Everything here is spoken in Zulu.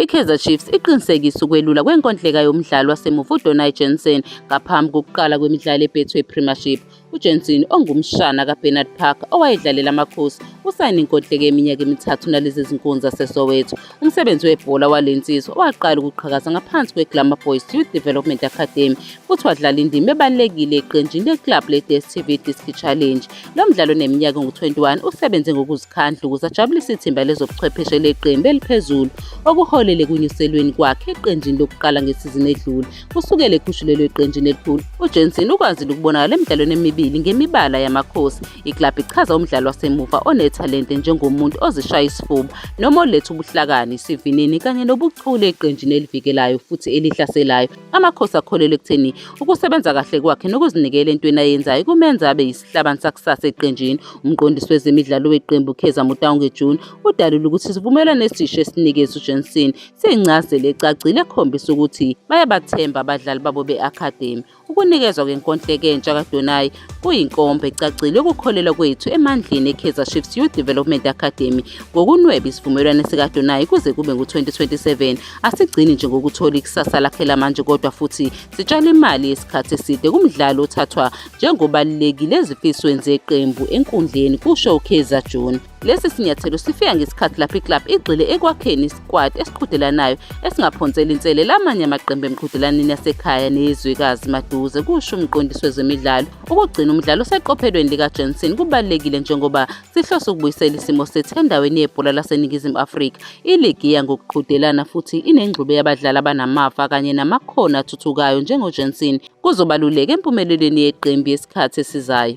IKaizer Chiefs iqinisekise ukwelula kwenkontileka yomdlali wasemuva uDonny Jansen ngaphambi kokuqala kwemidlalo eBetway Premiership. UJansen ongumshana kaBernard Parker owayedlalela Amakhosi usayine inkontileka yeminyaka emithathu nalezi zinkunzi zaseSoweto. Umsebenzi webhola wale nsizwa waqala ukuqhakaza ngaphansi kweGlamour Boys Youth Development Academy futhi wadlala indima ebalulekile eqenjini leklabhu le-DStv Diski Challenge. Lo mdlali oneminyaka engu-21 usebenze ngokuzikhandla ukuze ajabulise ithimba lezobuchwepheshe leqembu eliphezulu okuholele ekunyuselweni kwakhe eqenjini lokuqala ngesizini edlule. Kusukela ekhushulelwe eqenjini elikhulu, uJensen ukwazile ukubonakala emidlalweni emibili ngemibala yaMakhosi. Iklabhu ichaza umdlali wasemuva onethalente njengomuntu ozishaya isifuba noma oletha ubuhlakani, isivinini kanye nobuchule eqenjini elivikelayo futhi elihlaselayo. Amakhosi akholelwa ekutheni ukusebenza kahle kwakhe nokuzinikela entweni ayenzayo kumenza abe yisihlabani sakusasa eqenjini. Umqondisi wezemidlalo weqembu uKaizer Motaung June udalule ukuthi isivumelwano esisha esinikeza uJensen siyincazelo ecacile ekhombisa ukuthi bayabathemba abadlali babo be-academy. Ukunikezwa kwenkontileka entsha kaDonay kuyinkomba ecacile yokukholelwa kwethu emandleni eKaizer Chiefs Youth Development Academy ngokunweba isivumelwano sikaDonay kuze kube ngu-2027. Asigcini nje ngokuthola ikusasa lakhe lamanje kodwa futhi sitshala imali yesikhathi eside kumdlalo othathwa njengobalulekile ezifisweni zeqembu enkundleni, kusho uKaizer June. Lesi sinyathelo sifika ngesikhathi lapho iklabhu igxile ekwakheni isikwati esiqhudelanayo esingaphonsela inselelo amanye amaqembu emqhudelaneni yasekhaya neyezwekazi maduze, kusho umqondisi wezemidlalo. Ukugcina umdlalo oseqophelweni likaJensen kubalulekile njengoba sihlose ukubuyisela isimo sethu endaweni yebhola laseNingizimu Afrika. Iligi iya ngokuqhudelana futhi inengxube yabadlali abanamava kanye namakhono athuthukayo njengoJensen kuzobaluleka empumelelweni yeqembu yesikhathi esizayo.